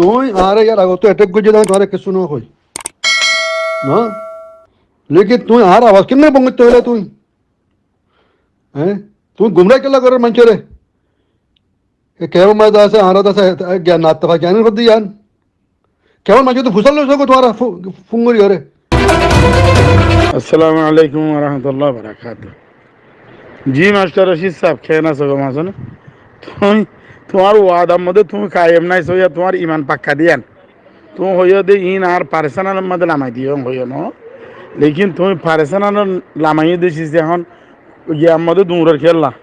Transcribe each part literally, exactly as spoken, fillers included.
Tuñí añáre yar agottú attack goijjó de, añí tuáñre kessú no hoi. No? Lekin tuñí añár abas kengori bon goittó hoile tuñí? Hé? Tuñí gumra kiyólla gorór maincóre? E kemor maze asé, añára asé, e, gyan na, tafak gyan hoddé yián. Kemor maze to fusar loi sogo tuáñra fu-, fun gori ore. Assalamu alaikum wa rahmatullahi wa barakatuhu. Ji mastor Rashid saheb, ken asó gom asó né? Tuñí, tuáñr wadar modde tuñí kayem nai, sóiya tuáñr iman pakka diyan. Tuñí hoiyó de iín añár personal modde lamai diyo hoiyó no. Lekin tuñí personal lamai de sis ehón giyar modde duñror kella.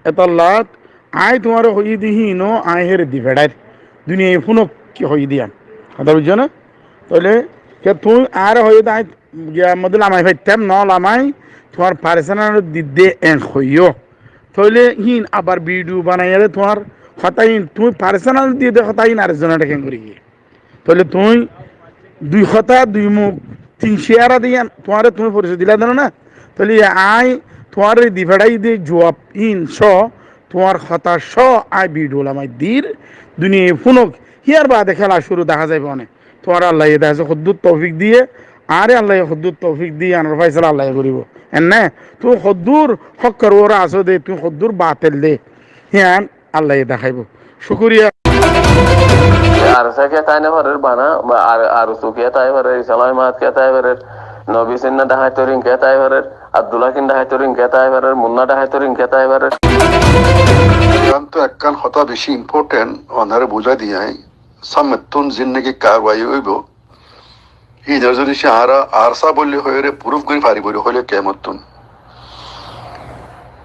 Etolla añí tuáñre hoiyí de híin ó añí here di feçair. Duniyai fúnok ki hoiyí de yián. Hotá buijjó né? Tóile ke tuñí añáre hoiyó de añí giyar modde lamai faittám, no lamai, tuáñr personal didde en hoiyó. Tóile híin abar video banaiyóre tuáñr hotá híin, tuñí personal didde hotá híin arekzonore kengori giyé. Tóile tuñí dui hotá, dui muk, tin ciyara de yián, tuáñre tuñí forisoi dila de no na? Tóile añí tuáñre di feçai de juab híin só, tuáñr hotá só añí video lamai dir, duniyai fúnok, híyar baade kéla curu dehá zaibo ne. Tuáñre Allaye de asé hoddúr toufik diye, añáre Allaye hoddúr toufik diye, añár faisala Allaye goribo. Enne, tuñí hoddúr hókkor uore asó de, tuñí hoddúr batel de, híyan Allaye deháibo. Cúkuriya. ARSA ke tái no farer bana, ba ar-, ARSU ke tái farer, Islami Mahaz ke tái farer, Nobi Sinna Dahaitorin ke tái farer, Abdullah Kin Dahaitorin ke tái farer, Munna Dahaitorin ke tái farer. Yián to ekkán hotá beci important, onore buzái diyé añí. Sámnettún zindegi karwai óibo. Híinor zodi se añára ARSA buli hoiyóre proof gorí faribó hoile kemottún,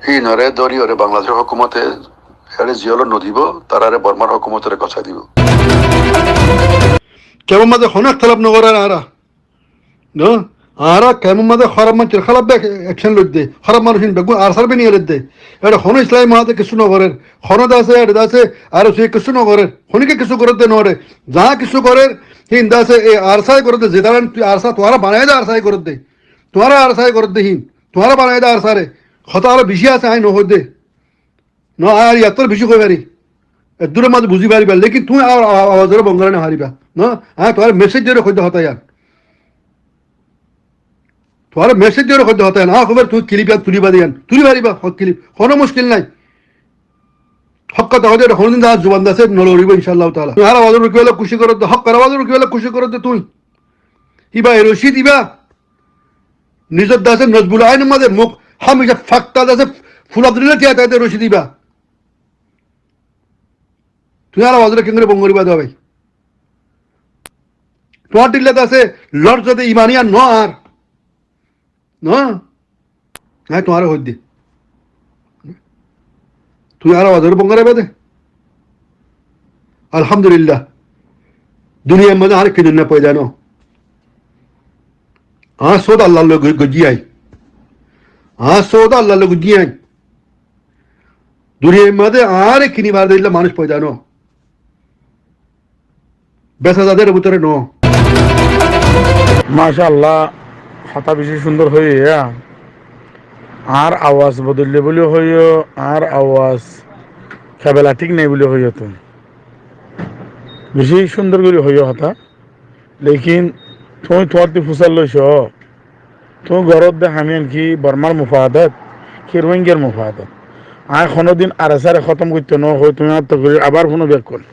híinore dóriyóre Bangladecór hókumote ére ziyolot no dibo, tarare Bormar hókumotore gosái dibo. Kemor maze honó ektelaf no gorer añára. No? Añára kemor maze hóraf maincór hélaf be action loidde, hóraf manúic ín beggún ARSAr beni loidde. Ére honó Islami Mahaze kessú no gorer, honó de asé, ére de asé, ARSUye kessú no gorer, honíke kessú gorer de no re. Za kessú gorer, hín de asé, e ARSAye gorer de, ze taran tui ARSA, tuáñra banaiyé de ARSAye gorer de. Tuáñra ARSAye gorer de hín, tuáñra banaiyé de ARSAre. Hotá aró beci asé, añí no hoidde. No, añí ar yattór beci hoi fari. Eddúror maze buzi fariba, lekin tuñí añár a-, a-, awazoré bon gorí no fariba. No, añí tuáñre message diyóre hoidde hotá yián. Tuáñre message diyóre hoidde hotá yián. Añár hóbor tuñí clip yián tuliba de yián. Tuli fariba, ho clip. Honó muckil nai. Hók hotá hoile honódin añár zuban de asé no loribo, inshaAllah taala. Tuñí añár awazoré rukibolla kucíc goródde, hókkor awazoré rukibolla kucíc goródde tuñí. Iba e Rocid iba. Nizor de asé Nozbul Ainor maze muk hámica fakta de asé, fula dile tiya tiya de Rocid iba. Tuñí añár awazoré kengori bon goriba de bái? Tuáñr dilla de asé lorza de iman yián no añár. No? Añí tuáñre hoidde. Tuñí añár awazoré bon goráiba de. Alhamdulillah. Duniyair maze añár kinunna foida no. Añár sóda Allar loi go-, goijjí añí. Añár sóda Allar loi goijjí añí. Duniyair maze añáre kinibar de illa manúic foida no. Besa za de ére bútore no. Masha Allah, hotá beci cúndor hoiyó ya. Añár awaz bodoille buli hoiyó, añár awaz kebela thík nai buli hoiyó tuñí. Beci cúndor gorí hoiyó hotá. Lekin tuñí tuáñrttú fusár loiso, tuñí goródde ham yián ki Bormar mufadat, ki Rohingyar mufadat? Añí honódin ARSAre hótom goittó no hoi, tuñí añáttu gorí abar fúno bekkún.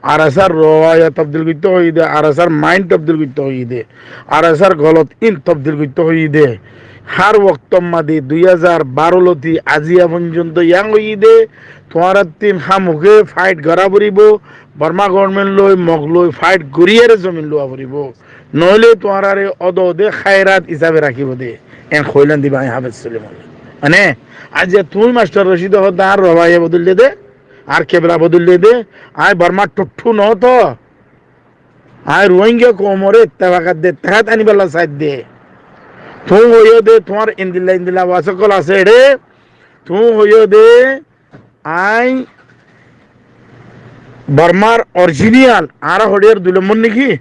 ARSAr rowaya tobdil goittó hoiyé de, ARSAr mind tobdil goittó hoiyé de, ARSAr golot ín tobdil goittó hoiyé de. Hár woktor maze dui házar baró loti aziya foijjonto yián hoiyé de, tuáñrattún hámuke fight gorá foribó, Borma government loi, Mog loi fight goríyore zomin luwa foribó. Noóile tuáñrare ódode háirat isabe rakíbo de. En hoilan diba añí Hafez Suleiman. Mane, aijja tuñí mastor Rocide hoódde añár rowaya bodoille de, añár kebela bodoille de, añí Bormar thutthu no to. Añí Rohingya koumore ittefakat de, ittehat anibálla saidde. Tuñí hoiyó de, tuáñr endilla endilla awaz ókkol asé ére, tuñí hoiyó de, añí Bormar original, añára hoçiyar dui lombor niki?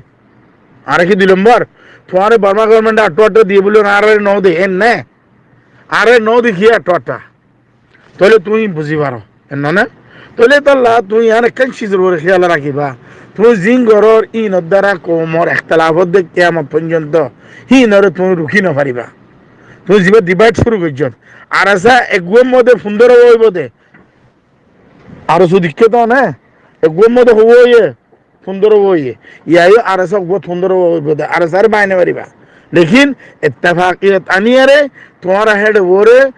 Añára ki dui lombor? Tuáñre Borma government e añçá añçá diye buli añára no de, en ne? Añára no de ki añçá añçá? Tóile tuñí buzi faro, en no ne? Tóile tolla tuñí yián ekkán cizor uore héyal rakíba. Tuñí ziín gorór, híinor duara koumor ektelaf ódde kiyamot foijjonto, híinore tuñí rukí nofaribá. Tuñí zibá dibaid cúru goijjó, ARSA eggúar modé fundóro óibo de. Ar sudikké to ne, eggúar modé houwa óiye, fundóro óiye. Yíayo ARSA eggúar fundóro óibo de, ARSA re bái nofaribá. Lekin ettefakiyot aniyore tuáñra héçe uore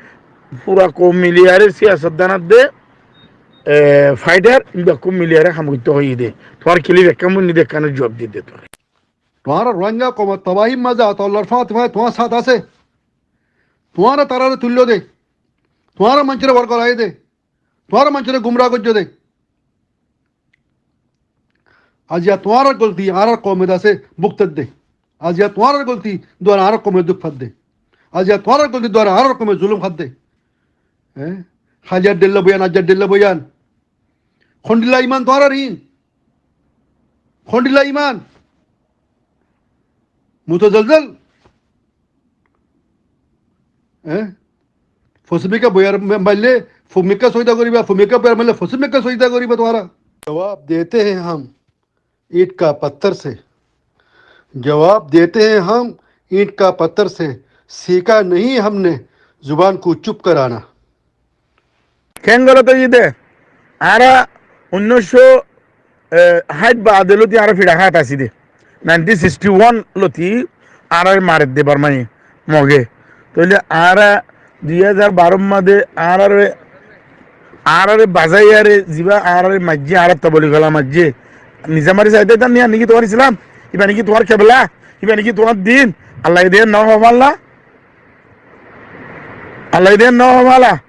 fura koum miliyore siyasot danat de, e, faitar, ibá kúb miliyore ham goittó hoiyé de. Tuáñr kilif ekkán buni de, ekkánor juab di de tuáñra. Tuáñra Rohingya koumor tobahir mazé Ataullar Fatimai tuáñr sát asé. Tuáñra tarare tuilló de. Tuáñra maincóre bar goráiye de. Tuáñra maincóre gumra goijjó de. Aijja tuáñrar golti añárar koume asé bukter de. Aijja tuáñrar golti duara añárar koume duk fadde. Aijja tuáñrar golti duara añárar koume zulum fadde. Hé? Haillar dhilla boyan, aijjar dhilla boyan. Hondilla iman tuáñrar iín? Hondilla iman? Mutazalzal. Hé? Fosímikká boiyar ma-, maille fumikká sóida goríba, fumikká boiyar maille fosímikká sóida goríba tuáñra. جواب دیتے ہیں ہم اینٹ کا پتھر سے، جواب دیتے ہیں ہم اینٹ کا پتھر سے، سیکھا نہیں ہم نے زبان کو چپ کرانا۔ Keén golot óiye de? Añára unnúic cót háit baade lóti añára fiça háit así de. Nineteen sixty one lóti añáráre marer de Bormaye, Moge. Tóile añára dui házar baró mazé añáráre, añáráre bazaiyore zibá añáráre maijjé, añárar toboli gola maijjé. Nize mari saité tan niya niki tuáñr Islam? Ibá niki tuáñr kebla? Ibá niki tuáñr din? Allaye de no hofalla? Allaye de no hofalla?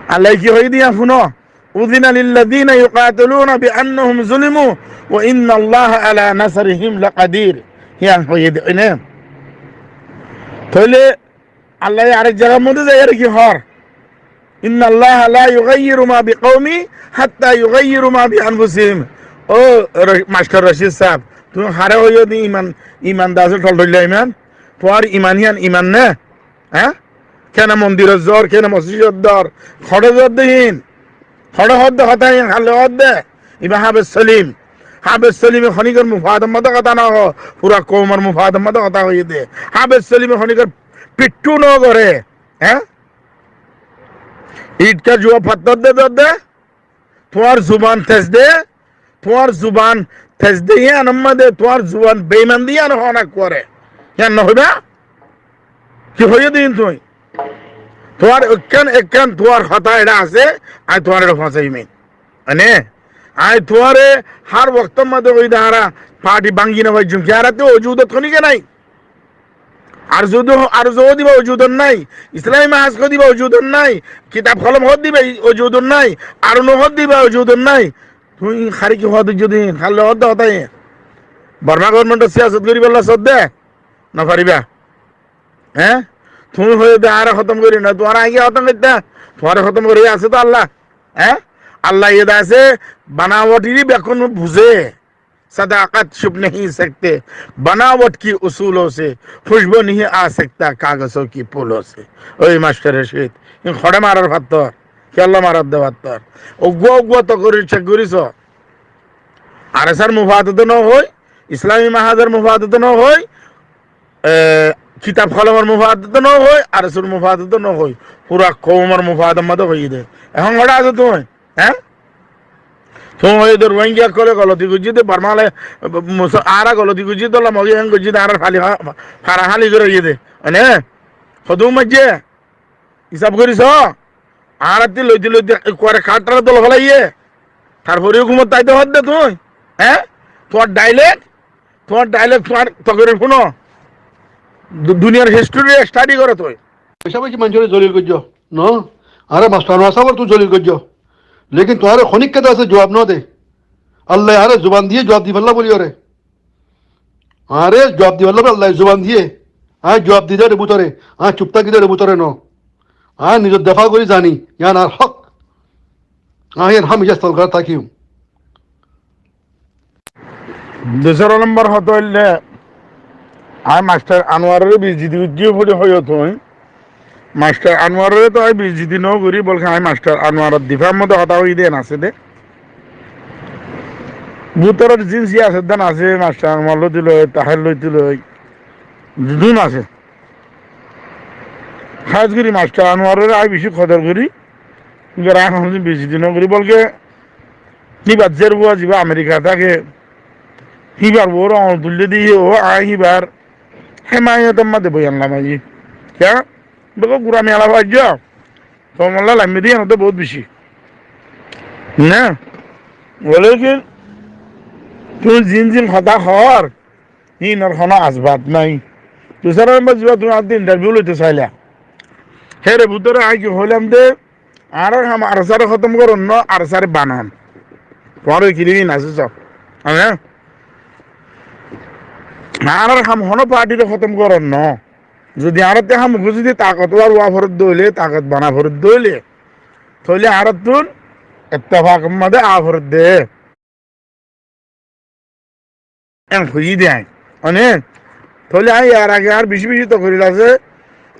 Allaye ki hoiyé de yián fúno? أذن للذين يقاتلون بأنهم ظلموا وإن الله على نصرهم لقدير. Yián hoiyé de, ne? Tóile Allaye arek zagar modde zaiyore ki hoór? إن الله لا يغير ما بقوم حتى يغيروا ما بأنفسهم. Ó Ra-, Mastor Racid sáb, tuñí haré hoiyó de iman, iman de asé tholthoilla iman? Tuáñr iman yián iman né? Há? Kene mondirot zor, kene mosjidot zor, hoçé zor de híin? Hoçé hoódde hotá híin, hálle hoódde? Ibá Háfez Solim. Háfez Solime honikor mufaador mazé hotá no hoó, fura koumor mufaador mazé hotá hoiyé de. Háfez Solime honikor piṭṭú no goré. Há? Iṭ ka juab fattór de dódde, tuáñr zuban tez de, tuáñr zuban tez de, yián ammá de, tuáñr zuban beimán de, yián hoó na kuare. Yián no hoibá? Ki hoiyó de híin tuñí? Tuáñr ekkán ekkán tuáñr hotá eçé asé, añí tuáñre eçé foóñsaiyum. Mane, añí tuáñre hár woktór mazé hoiyí de añára parti báñgi no faijjum. Ki añárattú wujudot honíkka nái? Arzu de, arzu hoó de ibá wujudot nái. Islami mahaz hoó de ibá wujudot nái. Kitab kolom hoó de ibá wujudot nái. Arunu hoó de ibá wujudot nái. Tuñí háre ki hoódde zodi, hálle hoódde hotá iín. Borma gobornmentor siyasot goríbolla sodde? No faribá. Hé? Tuñí hoiyó de añára hótom gorí no, tuáñra age hótom goittá. Tuáñre hótom gorí asé to Allah. Hé? Allah ye de asé, banawati bekkún buzé. صداقت چھپ نہیں سکتے، بناوٹ کے اصولوں سے، خوشبو نہیں آ سکتا کاغذوں کے پھولوں سے۔ Ói Mastor Racid, iín hoçé marar fattór, kiyólla marar de fattór. Uggúa uggúa tokorir cek gorí so. ARSAr mufaadot no hoi, Islami mahazor mufaadot no hoi, e, kitab kolomor mufaadot no hoi, ARSUr mufaadot no hoi, fura koumor mufaadot mazé hoiyé de. Ehón hoçé asó tuñí? Hé? Tuñí hoiyó de Rohingya ókkole goloti goijjé de, Bormale, Musa-, añára goloti goijjí de, Moge hén goijjí de, añárar fali ha-, fara háli gorí óiye de. Mane, hodún maijjé? Hisab gorí so. Añárattú loiti loiti kuare káttar dol felaiyé. Tarfore hukumot táito hoódde tuñí. Hé? Tuáñr dialect, tuáñr dialect, tuáñr tokorir fúno. Du-, duniyar history study goró tuñí. Beca beci maincóre zolil goijjó. No? Añára Mastor Anwar sábore tuñí zolil goijjó. Lekin tuáñre honíkka de asé juab no de. Allaye añáre zuban diyé juab di fella buli ore. Añáre juab di fella buli Allaye zuban diyé. Añí juab di de bútore. Añí cup táki de bútore no. Añí nizor defa gorí zani. Yián añár hók. Añí yián hámica istemol gorát tákiyum. Dusára nombor hotá óilde, añí Mastor Anwarore beijjoti goijjí buli hoiyó tuñí. Mastar Anuaroré to añí beijjoti no gorí, bolke añí Mastar Anuaror difár modde hotá hoiyí de, en asé de. Bútoror zin siyasotdan asé, Mastar Anuar lóti loi, Taher lóti loi, zudún asé. Hás gorí Mastar Anuaroré añí beci kodor gorí, gín añí honodin beijjoti no gorí, bolke híbar zerfua ziba Amerika táke, híbar uore oñl tuillé de, ó añí híbar hémayotor modde boyan lamai. Kiyá? Beko gurami alaf aijjó. Tomolla laimmi de yían to bout beci. Na? Walakin tuñí zin zin hotá hoór, híinor honó asbat nái. Dusra nombor ziba tuñí añáttu intarviu loito sailá. Hére bútore añí ki hoilam de, añárar ham ARSA re hótom goron no, ARSA re banan. Tuáñra kilímin asé só. Añárar ham honó parti re hótom goron no. Zodi añárattú ham uggwá zodi takotwar ówa foredde óile, takot bana foredde óile, tóile añárattún ettefakor modde awa foredde. En hoiyí de añí. Mane, tóile añí yar age añár beci beci tokoril asé,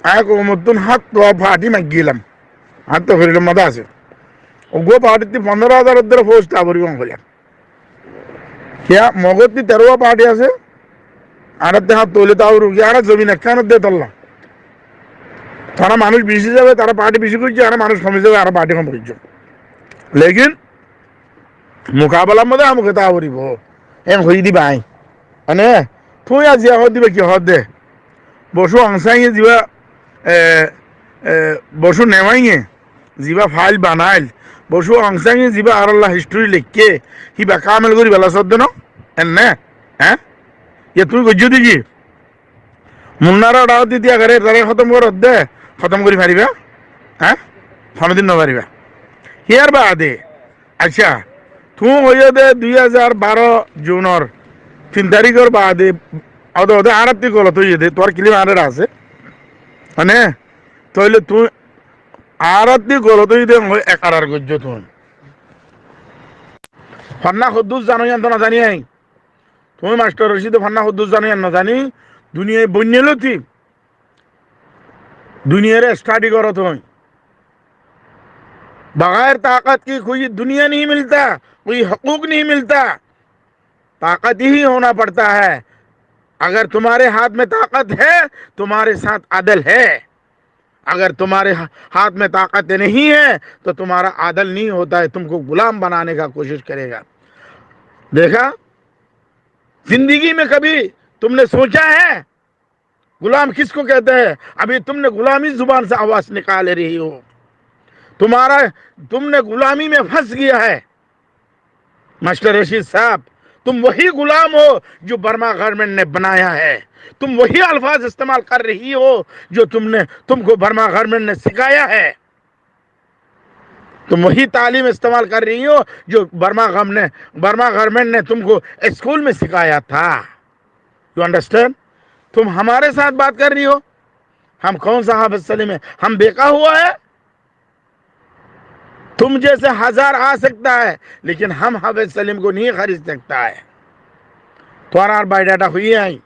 añí koumottún háñttuwa parti maiggilam. Añár tokorilor modde asé. Uggwá partittú fondoro házaror dóre fous taa foribó hoilam. Kiyá, Mogottú terowa parti asé, añárattú háñttuwa óile taa foribó, kiyá, añára zomin ekkán de tolla. Tará manúic beci zaibo, tará parti beci goijjé, añára manúic homi zaibo, añára parti hom goijjé. Lekin mukabelar modde amuke taa foribó. En hoiyí de bái. Mane, tuñí aijja hoó de bái ki hoó de. Bocu Aung San e ziba, e, e, Bocu Newang e ziba fail banail, Bocu Aung San e ziba añárlla histri leikké, híba kamel gorí fela sodde no? Enne? Há? Yá tuñí goijjó de ki? Munnare order didi agare tarare hótom goredde, hótom gorí faribá? Há? Honodin no faribá. Híyar baade, accá, tuñí hoiyó de dui házar baró junor tin tarikor baade, ode ode añárattú golot óiye de, tuáñr kilip añárar asé. Mane, tóile tuñí añárattú golot óiye de hoi ekrar goijjó tuñí. Fanna hoddúr zano yían to no zani añí. Tuñí Mastor Rocid fanna hoddúr zano yían no zani, duniyai boinne loti, duniyare study goró tuñí. بغیر طاقت کے کوئی دنیا نہیں ملتا، کوئی حقوق نہیں ملتا۔ طاقت ہی ہونا پڑتا ہے۔ اگر تمہارے ہاتھ میں طاقت ہے، تمہارے ساتھ عدل ہے۔ اگر تمہارے ہا-، ہاتھ میں طاقت نہیں ہے، تو تمہارا عدل نہیں ہوتا ہے، تم کو غلام بنانے کا کوشش کرے گا۔ دیکھا؟ زندگی میں کبھی تم نے سوچا ہے؟ غلام کس کو کہتے ہیں؟ ابھی تم نے غلامی زبان سے آواز نکال رہی ہو۔ تمہارا، تم نے غلامی میں پھنس گیا ہے۔ ماسٹر رشید صاحب، تم وہی غلام ہو جو برما گورنمنٹ نے بنایا ہے۔ تم وہی الفاظ استعمال کر رہی ہو جو تم نے، تم کو برما گورنمنٹ نے سکھایا ہے۔ تم وہی تعلیم استعمال کر رہی ہو جو برما گورنمنٹ نے، برما گورنمنٹ نے تم کو اسکول میں سکھایا تھا۔ You understand? تم ہمارے ساتھ بات کر رہی ہو؟ ہم کون سا حافظ سلیم ہے؟ ہم بکا ہوا ہے؟ تم جیسے ہزار آ سکتا ہے، لیکن ہم حافظ سلیم کو نہیں خرید سکتا ہے۔ Tuáñrar baidata hoiyé añí.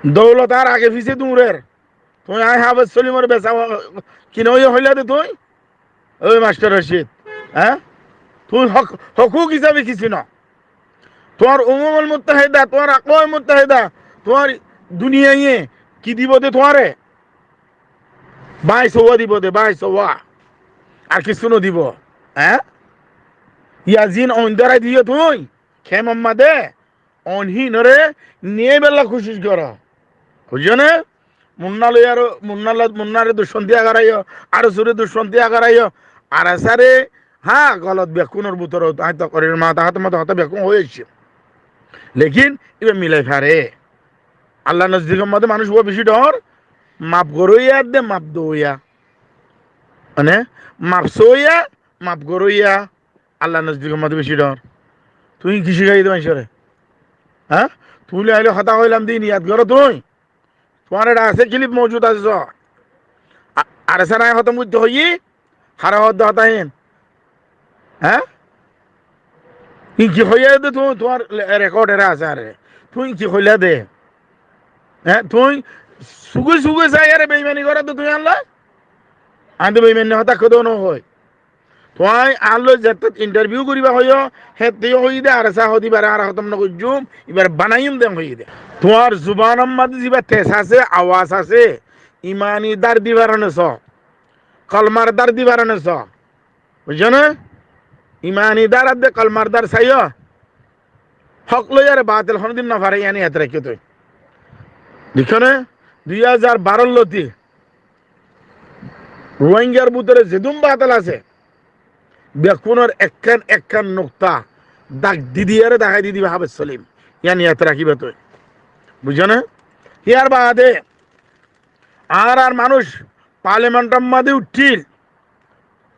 Doulot añár age fise durer. Tuñí añí Háfez Solimore besa kina óiye hoilá de tuñí? Ói Mastor Rocid, há? Tuñí hok-, hokuk hísabe ki sino? Tuáñr Umumul Muttahida, tuáñr Akwam Muttahida, tuáñr duniyaiye ki dibo de tuáñre? Báñi souwa dibo de, báñi souwa. Ar kissú no dibo, há? Yazin oin dorai diyo tuñí, kemor maze de. Oin hínore niyaibolla kucíc goró. Buijjó né? Munna loi aró, Munna lo-, Munnare ducmon diya goráiyo, ARSA re ducmon diya goráiyo, ARSA re, há, golot bekkúnor bútore, añí to korir mata hátmot hotá bekkún hoi aiccé. Lekin, íba milai fare. Allar nozdikor maze manúic uwá beci dhoóñr, maf goróiya de maf doóiya. Mane, maf soóiya, maf goróiya, Allar nozdikor maze beci dhoóñr. Tuñí ki cíkaiyó de maincóre? Há? Tuñí aile hotá hoilam de niyat goró tuñí. Tuáñr ede asé, kilip moujud asé só. A-, ARSA re hótom goitte hoiyí, hare hoódde hotá hín. Há? Hín ki hoiyé de tuñí, tuáñr le-, rekod ere asé are. Tuñí ki hoilá de? Há? Tuñí Suge suge sai ere beimani goró de tuñí añálla. Añí de beimani hotá hoddé no hoi. Tuñí añálla zettót intarviu goriba hoiyó, hétté yó hoiyé de, ar sá hodi ibare añára hótom no goijjum, ibare banaiyum de hoiyé de. Tuáñr zubanor mazé ziba tes asé, awaz asé, imani dar dibar ne só, kolmar dar dibar ne só. Buijjó né? Imani dar ar de kolmar dar saiyó. Hók loi ar batil honodin no fare, yián yad raikkó tuñí. Dekó né? Dui házar baró lóti Ruáingar bútore zedún batil asé, bekkúnor ekkán ekkán nukta dak di diyaré dahái di diba Háfez Solim. Yián yad rakíba tuñí. Buijjó né? Yar baade añárar manúic parliamentor mazé uiththíl,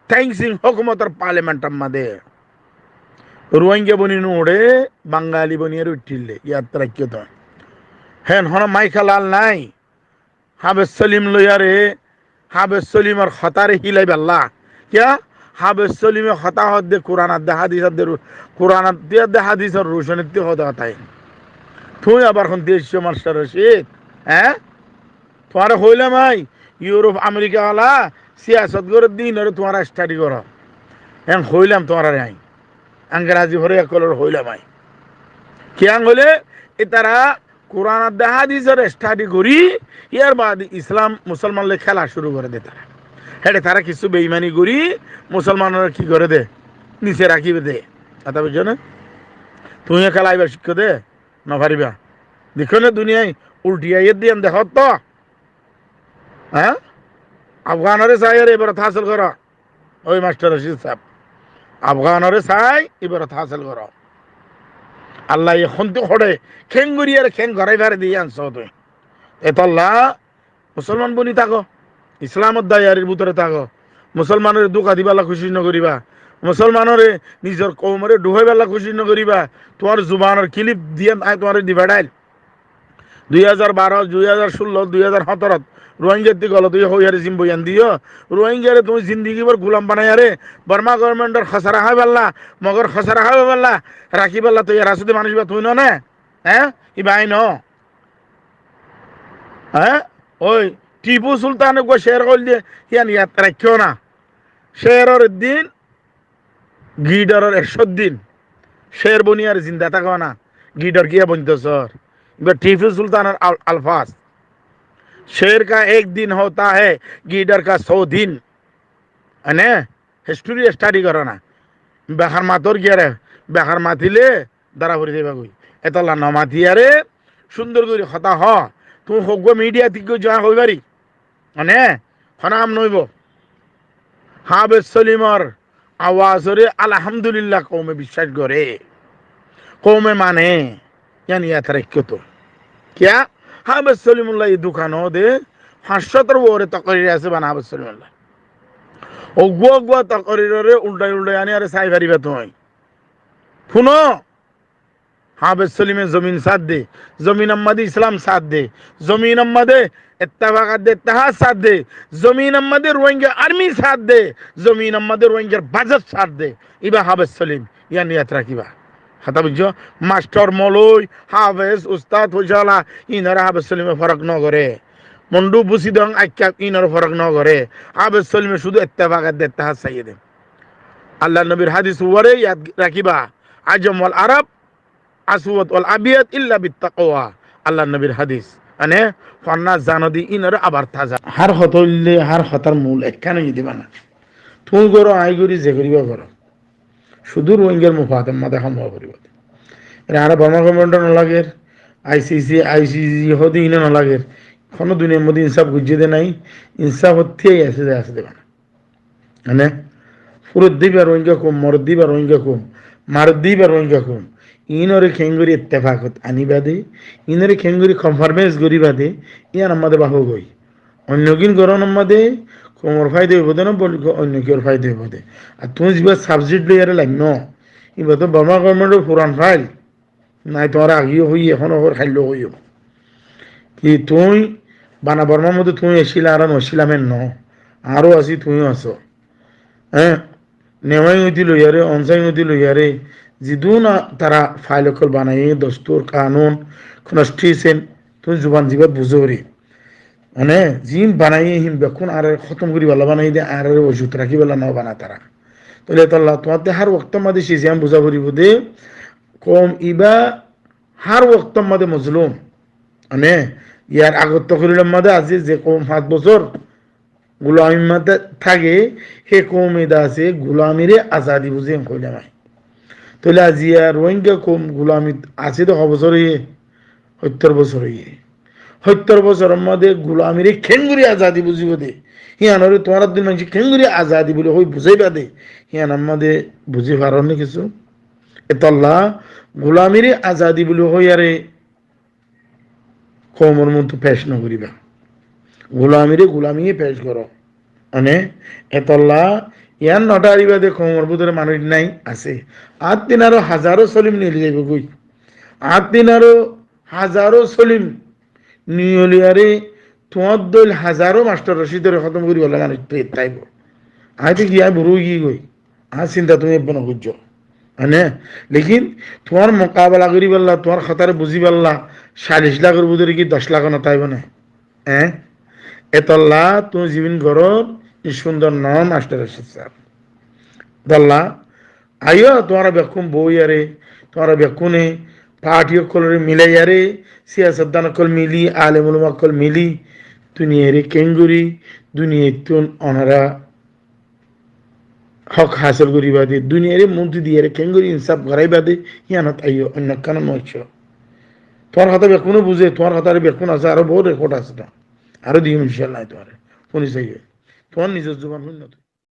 Thein Sein hókumotor parliamentor mazé. Ruáinga boni no uçé, Bangali boniyaré uiththíl de, yad raikkó tuñí. Héen hono Maikal Al nái, Háfez Solim loiyaré, Háfez Solimor hotáre hílaibálla. Kiyá? Háfez Solime hotá hoó de Kuran ar de hádis ar de ru-, Kuran ar de, ar de hádisor ruconittú hoó de hotá. Tuñí abar hon deiccó Mastor Rocid? Eé? Tuáñre hoóilam añí, Iurof Amerika wala siyasot goré de ínoré tuáñra stadi goró. Eén hoóilam tuáñrare añí. Angrazi fore ekkolore hoóilam añí. Kiyá hoilé, ítara Kuran ar de hádisor stadi gorí, yar baade Islam, Musolman loi kéla cúru goré de tará. Héçe tará kissú beimani gorí, Musolmanoré ki goré de? Nise rakí de. Hotá buijjó né? Tuñí kéla ibá cíkko de. No fariba. Dekó né duniyai ulti aiyér de yián dekót to. Eé? Afganoré sai ar ibrot hásil goró. Ói Mastor Rocid sáb. Afganoré sai ibrot hásil goró. Allaye hontú hoçé, keéngorí ar keén gorái fare de yián só tuñí. Etolla Musolman boni táko, Islamor dayarir bútore táko. Musolmanoré dúka dibálla kucíc no goríba. Musolmanoré nizor koumoré dhuháibálla kucíc no goríba. Tuáñr zubanor kilip diyé añí tuáñre difaçáil. Dui házar baró, dui házar cúllo, dui házar hóñtorot Ruáingattú golot óiye hoiyaré zimbo yián diyó. Ruáingaré tuñí zindigi bór gulam banaiyaré Borma gobornmentor hosara háibálla, Mogor hosara háibálla rakíbálla toiyar asó de manúic ibá tuñí no né? Eé? Ibá añí no. Eé? Ói Tipu Sultane uggúa cér hoil de, yián yad raikkó na. Céror ek din, gidharor ekcó din. Cér boniyaré zinda táko na. Gidhar kiyá bointo sór? Ibá Tipu Sultanor al-, alfaz. "शेर का एक दिन होता है, गीदड़ का सौ दिन।" Ene, histori stadi goró na. Bekar mator kiyé re, bekar matilé dóra fori zaibagói. Etolla no matiyaré cúndor gorí hotá hoó. Tuñí hoggúa midiya tiggó zaa hoibári. Mane, hono ham noóibo. Háfez Solimor awazoré alhamdulillah koume biccác goré. Koume mane, yián yad raikkó to. Kiyá? Háfez Solimullah e dukan de, fañs cótor uore tokorir asé bana Háfez Solimullah. Uggúa uggúa tokoriroré ulthai ulthai aniyaré sai fariba tuñí. Fúno, Háfez Solime zomin saádde, zominor mazé Islam saádde, zominor mazé ettefak adde ettehad saádde, zominor mazé Ruáinga armi saádde, zominor mazé Ruáingar bajet saádde. Ibá Háfez Solim, yián yad rakíba. Hotá buijjó? Mastor, moloi, háfez, ustad, foicála, inoré Háfez Solime forok no goré. Mondu, busidong, aikkaf, inoré forok no goré. Háfez Solime cúdu ettefak adde ettehad saiyé de. Allar nobir hádis uore yad rakíba, "Ajam wal Arab, aswad wal abiyad illa bit taqwa." Allar nobir hádis. Mane, fonná zano de inoré abar taza. Hár hotá óile, hár hotár mul ekkán óiye de bana. Tuñí goró, añí gorí, ze goríba goró. Cúdu Ruáingar mufaador mazé ham ówa foribo de. Ere añára Borma gobornment no lager, I C C, I C C hoó de ino no lager. Hono duniyar mazé insaf goijjé de nái, insaf ottí asé de, asé de bana. Mane, furot de ibá Ruáinga koum, morot de ibá Ruáinga koum, marot de ibá Ruáinga koum. Inoré keéngorí ettefakot aniba de, inoré keéngorí konfarmes goríba de, yián ammá de bahó goi. Oinno gín gorónor mazé koumor faida óibo de no, bolke oinno kiyór faida óibo de. Ar tuñí zibá sabjekt loiyaré lainnó, ibá to Borma gobornmentor furan fail. Nai tuáñra agiyó hoiyí, ehóno hoóir, hailló hoiyó. Ki tuñí bana Bormar modde tuñí accíla, añára no accílam en no. Añára así, tuñí asó. Eé? Newai óiti loiyaré, Onsai óiti loiyaré, zidún tará fail ókkol banaiyé, dostur, kanun, konstitúcen, tuñí zuban zibát buzó fori. Mane, ziín banaiye hín bekkún añáre hótom goríballa banaiye de, añáre ojut rakíballa no bana tará. Tóile etolla tuáñtte hár woktór mazé de cíz yían buzá foribó de, koum ibá hár woktór mazé de mozlum. Mane, yar agottú hoilám mazé de aijja ze koum fañs bosór gulamir mazé de táke, hé koume de asé gulamire azadi buzé, hoilám añí. Tóile aijja Rohingya koum gulamit asé de ho bosór óiye? Hóttor bosór óiye. Hóttor bosóror mazé de gulamire keéngorí azadi buzíbo de, híyanore tuáñrar din maincé keéngorí azadi buli hoi buzáiba de, híyanor mazé de buzí farór né kessú? Etolla gulamire azadi buli hoiyaré koumor muntu fec no goríba. Gulamire gulamiye fec goró. Mane, etolla yían no dháriba de koumor bútore manúic nai, asé. Añár din aró hazaró solim niyoli zaibói goi. Añár din aró hazaró solim niyoli aré tuáñr dóil hazaró mastor Rashidore hótom goríballa manúic táibo. Añí to ki, añí burá ói giyí goi. Añár sinta tuñí ebbe no goijjó. Mane, lekin tuáñr mukabela goríballa, tuáñr hotare buzíballa, callic lakor bútore ki doc lak no táibo né? Eé? Etolla tuñí zibin gorór, í cúndor no, mastor Rashid sáb. Etolla, aiyó, tuáñra bekkún boiyaré, tuáñra bekkúne parti ókkolore milaiyaré, siyasatdan ókkol mili, alem ulama ókkol mili, duniyaire keéngorí, duniyaittún onora hók hásil goríba de, duniyaire muntu diyaré keéngorí insáf goráiba de, híyanot aiyó, oinno ekkán no aiccó. Tuáñr hotá bekkúne buzé, tuáñr hotá aró bekkún asé, aró bout rekod asé to. Aró diyum incállah tuáñre. Fúni saiyó. Tuáñr nizor zuban fúinno tui.